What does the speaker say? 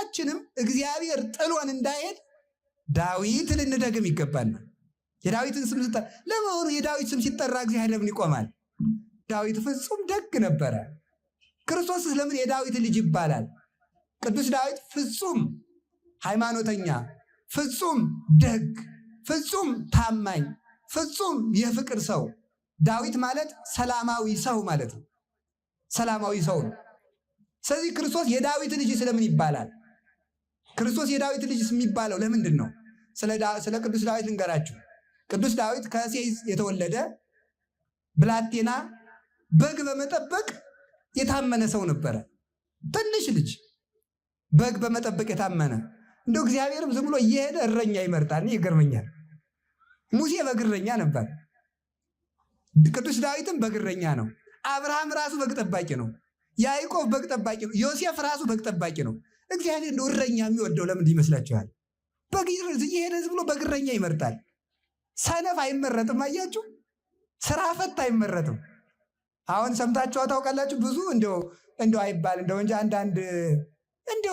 ሁላችንም እግዚአብሔር ጥሎን እንዳይሄድ ዳዊት ልንደግም ይገባናል። የዳዊትን ስም ስጠራ፣ ለመሆኑ የዳዊት ስም ሲጠራ እግዚአብሔር ለምን ይቆማል? ዳዊት ፍጹም ደግ ነበረ። ክርስቶስስ ለምን የዳዊት ልጅ ይባላል? ቅዱስ ዳዊት ፍጹም ሃይማኖተኛ፣ ፍጹም ደግ፣ ፍጹም ታማኝ፣ ፍጹም የፍቅር ሰው። ዳዊት ማለት ሰላማዊ ሰው ማለት ነው። ሰላማዊ ሰው ነው። ስለዚህ ክርስቶስ የዳዊት ልጅ ስለምን ይባላል? ክርስቶስ የዳዊት ልጅ የሚባለው ለምንድን ነው? ስለ ቅዱስ ዳዊት ልንገራችሁ። ቅዱስ ዳዊት ከእሴይ የተወለደ ብላቴና በግ በመጠበቅ የታመነ ሰው ነበረ። ትንሽ ልጅ በግ በመጠበቅ የታመነ፣ እንደው እግዚአብሔርም ዝም ብሎ እየሄደ እረኛ ይመርጣል። ይገርመኛል። ሙሴ በግ እረኛ ነበር። ቅዱስ ዳዊትም በግ እረኛ ነው። አብርሃም ራሱ በግ ጠባቂ ነው። ያዕቆብ በግ ጠባቂ ነው። ዮሴፍ ራሱ በግ ጠባቂ ነው። እግዚአብሔር እንደው እረኛ የሚወደው ለምንድን ይመስላችኋል? በግ እየሄደ ዝም ብሎ በግ እረኛ ይመርጣል። ሰነፍ አይመረጥም። አያችሁ፣ ስራ ፈት አይመረጥም። አሁን ሰምታችሁ ታውቃላችሁ። ብዙ እንደው እንደው አይባል እንደው እንጂ አንዳንድ እንደው